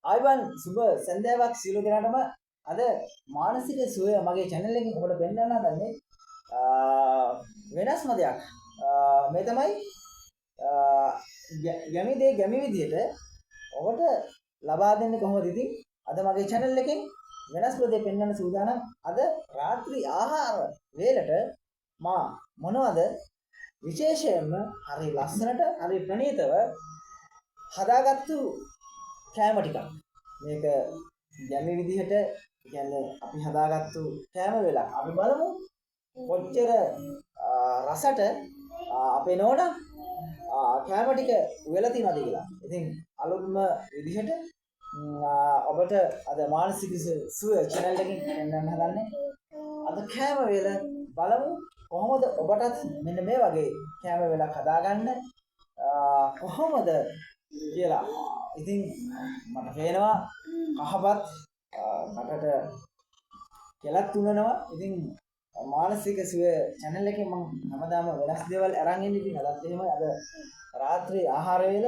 ආයිබන් සුබ සන්ධ්‍යාවක් සියලු දෙනාටම. අද මානසික සුවය මගේ channel එකෙන් ඔබට පෙන්වන්න හදන්නේ වෙනස්ම දෙයක්. මේ තමයි ගැමි දේ ගැමි විදියට ඔබට ලබා දෙන්නේ කොහොමද? ඉතින් අද මගේ channel එකෙන් වෙනස්ම දේ පෙන්වන්න සූදානම්. අද රාත්‍රී ආහාර වේලට මා මොනවද විශේෂයෙන්ම හරි ලස්සනට හරි ප්‍රණීතව හදාගත්තු කෑම ටිකක්. මේක ගැමි විදිහට කියන්නේ අපි හදාගත්තු කෑම වේලක්. අපි බලමු කොච්චර රසට අපේ නෝනා කෑම ටික උයලා තියෙනවද කියලා. ඉතින් අලුත්ම විදිහට ඔබට අද මානසික සුව චැනල් එකකින් පෙන්වන්න හදන්නේ. අද කෑම වේල බලමු කොහොමද ඔබටත් මෙන්න මේ වගේ කෑම වේලක් හදාගන්න කොහොමද කියලා. ඉතින් මට පේනවා කහබත් කටට කෙලත් උනනවා. ඉතින් මානසික සුව චැනල් එකේ මම හැමදාම වෙනස් දේවල් අරන් එන්නේ. ඉතින් අදත් එහෙමයි. අද රාත්‍රී ආහාර වේල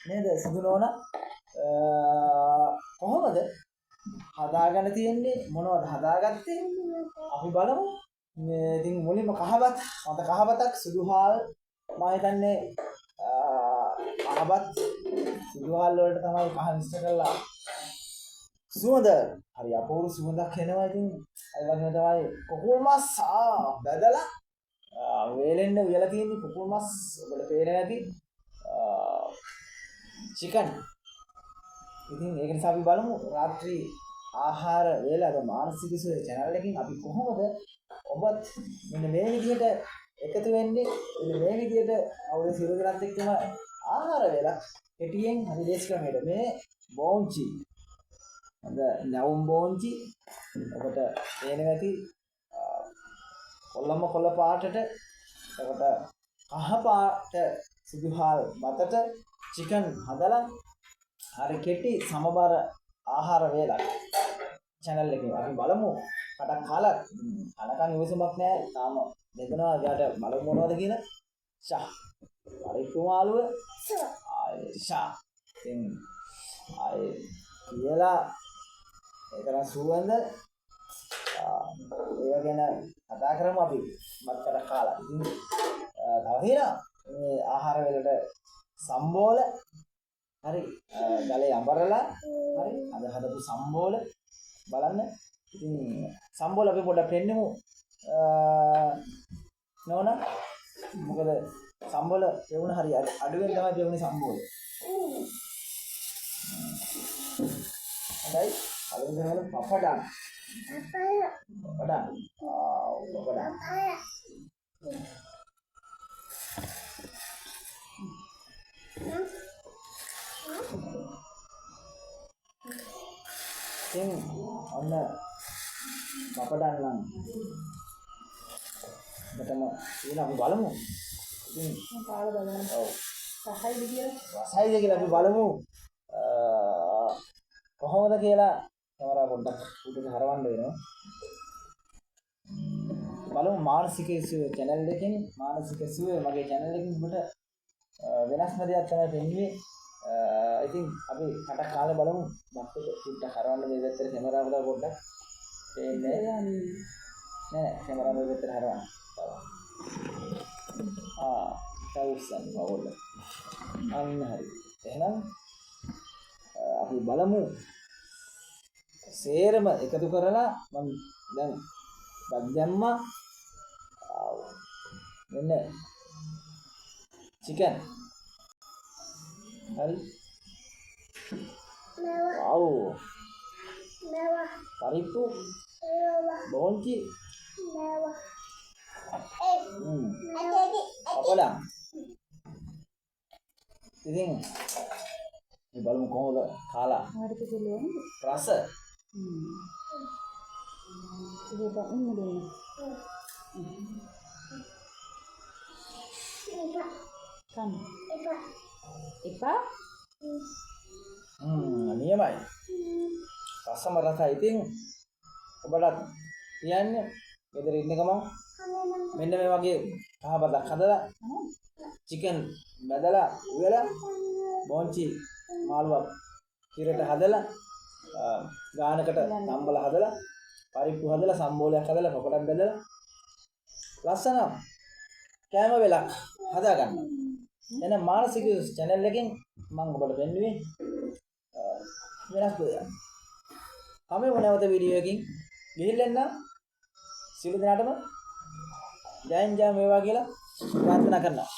නේද සුදු නෝනා කොහොමද හදාගන්න තියෙන්නේ, මොනවද හදාගත්තේ අපි බලමු. මේ ඉතින් මුලින්ම කහබත්, මත කහබතක් සුදු හාල්, මම හිතන්නේ කහබත් සුදු හාල් වලට තමයි කහ මිශ්‍ර කරලා සුවඳ හරි අපූර්ව සුවඳක් එනවා. ඉතින් ඒ වගේම තමයි කුකුල් මස් බැදලා වේලෙන්න උයලා තියෙන්නේ කුකුල් මස් ඔබට පේනවා ඇති චිකන්. ඉතින් ඒක නිසා අපි බලමු රාත්‍රී ආහාර වේල අද මානසික සුවය චැනල් එකකින් අපි කොහොමද ඔබත් මෙන්න මේ විදිහට එකතු වෙන්නේ, මෙන්න මේ විදිහට අවුරුදු සියලු දෙනාත් එක්කම ආහාර වේලක් කෙටියෙන් හරි ලේසි ක්‍රමයට. මේ බෝංචි හොඳ නැවුම් බෝංචි ඔබට පේනවා ඇති කොළම කොළ පාටට, එතකොට කහ පාට සුදු හාල් බතට චිකන් හදලා හරි කෙටි සමබර ආහාර වේලක් චැනල් එකේ අපි බලමු. කටක් කාලා කනකන් ඉවසුමක් නෑ තාම දෙදෙනා එයාට බලමු මොනවද කියලා. ෂා පරිප්පු මාළුව ආයේ ෂා ඉතින් ආයේ කියලා ඒ තරම් සුවඳ ඒව ගැන කතා කරමු අපි බත් කටක් කාලා. ඉතින් තව තියෙනවා මේ ආහාර වේලට සම්බෝල හරි ගලේ අඹරලා හරි අද හදපු සම්බෝල බලන්න. ඉතින් සම්බෝල අපි පොඩ්ඩක් පෙන්නමු නෝනා. මොකද සම්බෝල පෙවුන හරි අඩුවෙන් තමයි පෙවුනේ සම්බෝල. හොඳයි පළවෙනි දවල් පපඩම්. පපඩම්. ආ පපඩම්. ඉතින් ඔන්න පපඩම් නම් ඔබටම තියෙන අපි බලමු. ඉතින් කාලා බලන්න. ඔව්. රසයිද කියලා? රසයිද කියලා අපි බලමු. කොහොමද කියලා කැමරාව පොඩ්ඩක් උඩට හරවන්න වෙනවා. බලමු මානසික සුව චැනල් එකෙන්, මානසික සුව මගේ චැනල් එකෙන් ඔබට වෙනස්ම දෙයක් තමයි පෙන්වුවේ. ඉතින් අපි කටක් කාලා බලමු. බත් එක පොඩ්ඩක් හරවන්න මේ පැත්තට කැමරාව තව පොඩ්ඩක් පේන්නේ නෑ. නෑ කැමරාව මේ පැත්තට හරවන්න. තව. ආ තව උස්සන්න පොඩ්ඩක්. අන්න හරි. එහෙනම් අපි බලමු සේරම එකතු කරලා මම දැන් බත් දැම්මා. මෙන්න චිකන්. හරි. වව්. පරිප්පු බෝංචි පපඩම්. ඉතින් මේ බලමු කොහොමද කාලා ඔයාලට පුළුවන්. රස. ඒක ඉන්න දෙන්න. කන්න. එපා. නියමයි. රසම රසයි. ඉතින් ඔබටත් කියන්නේ ගෙදර ඉන්න ගමන් මෙන්න මේ වගේ කහ බතක් හදලා චිකන් බැදලා උයලා බෝංචි මාළුවක් කිරට හදලා ගානකට තම්බල හදලා පරිප්පු හදලා සම්බෝලයක් හදලා පපඩම් බැදලා ලස්සන කෑම වෙලක් හදා ගන්න. එහෙනම් මානසික චැනල් එකෙන් මම ඔබට පෙන්නුවේ වෙනස් දෙයක්. හමුවෙමු නැවත වීඩියෝ එකකින්. ගිහින් එන්න සියලු දෙනාටම ජයෙන් ජය වේවා කියලා ප්‍රාර්ථනා කරනවා.